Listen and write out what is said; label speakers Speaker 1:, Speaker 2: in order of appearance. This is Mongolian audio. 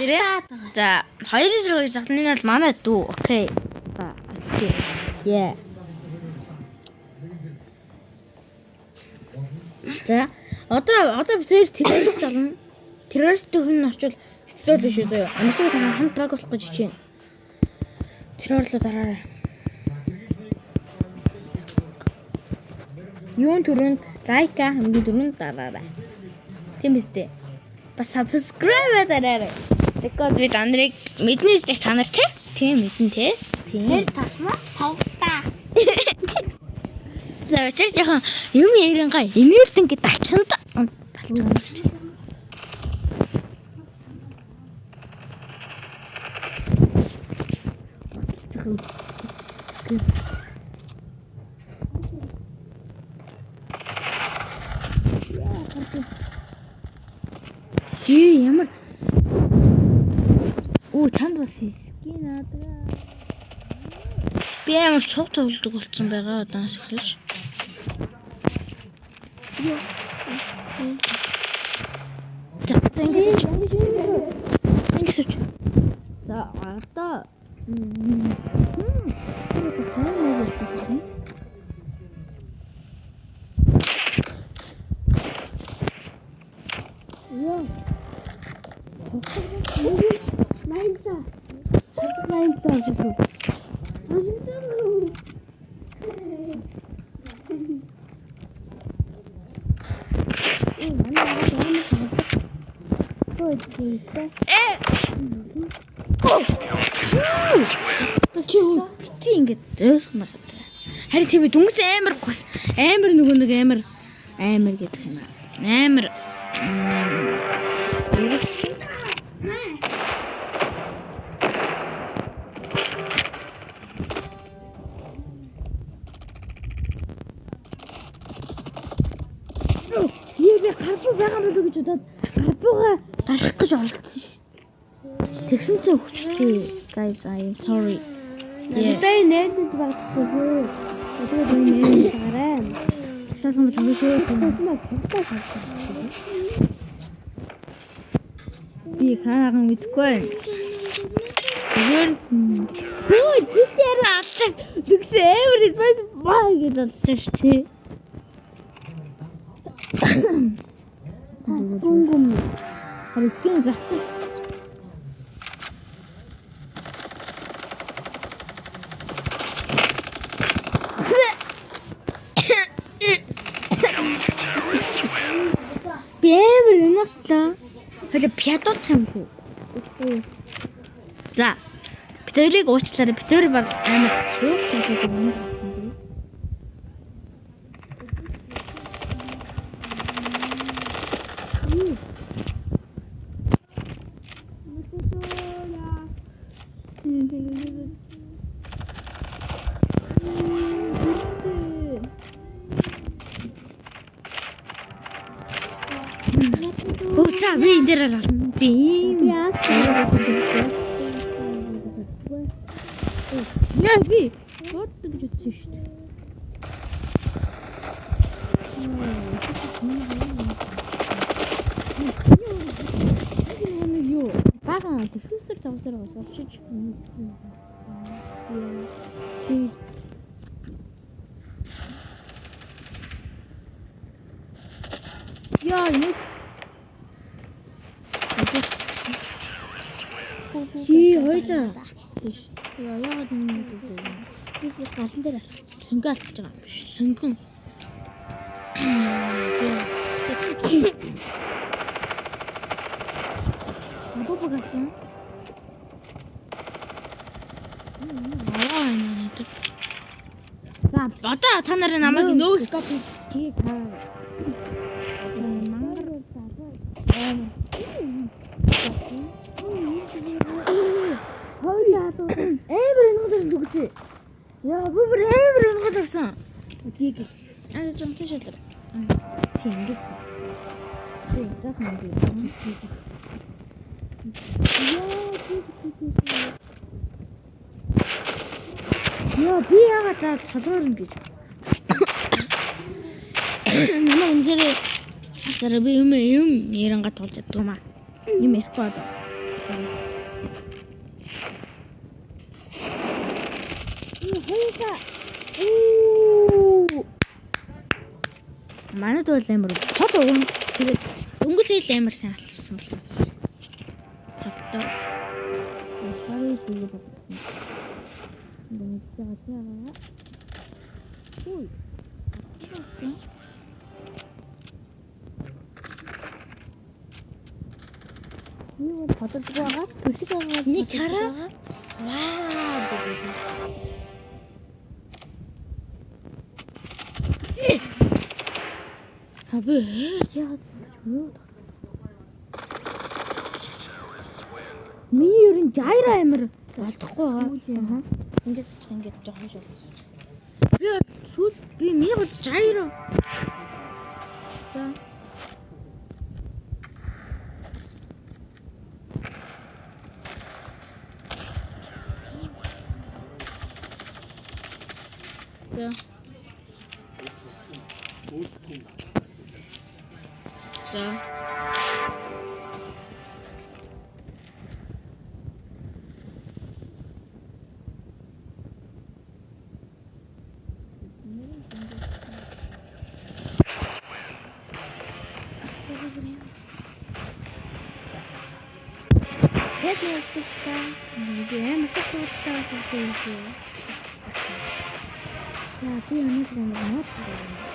Speaker 1: Тэрэ. За 2 зэрэг гэж зогтно. Энэ бол манай дүү. Окей. За. Окей. Yeah. За одоо бид хоёр террорист орно. Террорист дөрөв нь очвол сэтгэл биш үү зөө. Амарчиг сайн хамт баг болох гэж хичээнэ. Террорлоо дараарай. Юун түрүүнд лайка хамгийн түрүүнд дараарай. Тийм биз дээ. Бас subscribe дараарай. Тэгэхэд бид андрыг мэднэ зү та нар те? Тийм мэднэ те. Тийм.
Speaker 2: Тэр тасмаас совтаа.
Speaker 1: За учир жоохон юм ярингаа инээлэн гээд алчихна да. Алчихна. Чи ямар Оо чанд бас скин аадаг. Би амар цуг тоглодог болсон байгаа одоос эхлэж. За одоо ингэж ингэж сууч. За одоо
Speaker 2: Йоо. Найнта. Найнта. Сонсогдсон. Э манай ямар сонсдог. Хөөе.
Speaker 1: Э. Чи бити ингэж зөөрмөр. Харин тийм ээ дүнс амар гус амар нөгөө нэг амар амар гэдэг юм аа. Амар Юу би гарбуу байгаа болов гэж бодоод гарбуугаа гарах гэж оролдсон шүү дээ. Тэгсэн чинь хүчтэй. Guys, I am sorry. Yeah.
Speaker 2: Надад найдаж багтдаг. Тэгээд энэ найдаж гараа.
Speaker 1: Шалган бол шүү. Би хаахан мэдэхгүй. Тэгэхээр хөө тийчээр алчих зүгсэн амар бай бай гэж алчих шүү дээ.
Speaker 2: Гүнгүм.
Speaker 1: Харин скин зарчих. Би амар өнөглөө. Хойло пядуулах юм хүү. За. Бид хоёрыг уучлаарай. Бид хоёр баг амар суух тоглоод юм. Оо за би энэ дээр л би ийм
Speaker 2: Яа.
Speaker 1: Яа би боддог гэж утсан шүү дээ. Нэг юу бага диффьюзер тоглосоор бас очиж Яа нэг Чи хоёлаа. Биш. Яа яагаад нэг үү?
Speaker 2: Би галан дээр алах.
Speaker 1: Сонгон алдчихж байгаа юм биш. Сонгон. Бобо гасан. Аа нэ. За одоо та нарын намайг нөө скоп хийж
Speaker 2: Чи та.
Speaker 1: мангар
Speaker 2: Хоёлаа.
Speaker 1: амар өнөглөр дүгсээ. Яа би бүр амар өнөглөрсөн.
Speaker 2: Дийг.
Speaker 1: Аа жомтой шалар.
Speaker 2: Тийм ингэж. Тийм жаахан ингэ.
Speaker 1: Яа би яагаад та чадвар гэж. Намайг үнэхээр асар би юм юм яранга туулж чаддаг юм аа. Юм ярихгүй одоо. Хоёулаа. Оо. Манад бол амар тод уган. Тэгээд дөнгөж хэл амар сайн алсан болсон. Тодтой.
Speaker 2: Хоёр зүг бодсон. Ингээд байгаа. Үй. Юу тодорч байгаа? Төсөг байгаа.
Speaker 1: Нэг хараа. Вау. Аби яагаад юу? Миний ер нь жайра амар олдохгүй байгаа. Ингээд суучих, ингээд жоохон шулуу суучих. Би сүүл би миний бол жайра. За. За. За.
Speaker 2: Яг нэгдсэн. Би амар сахартай юм шүү. Яа, би өнөөдөр амар мод.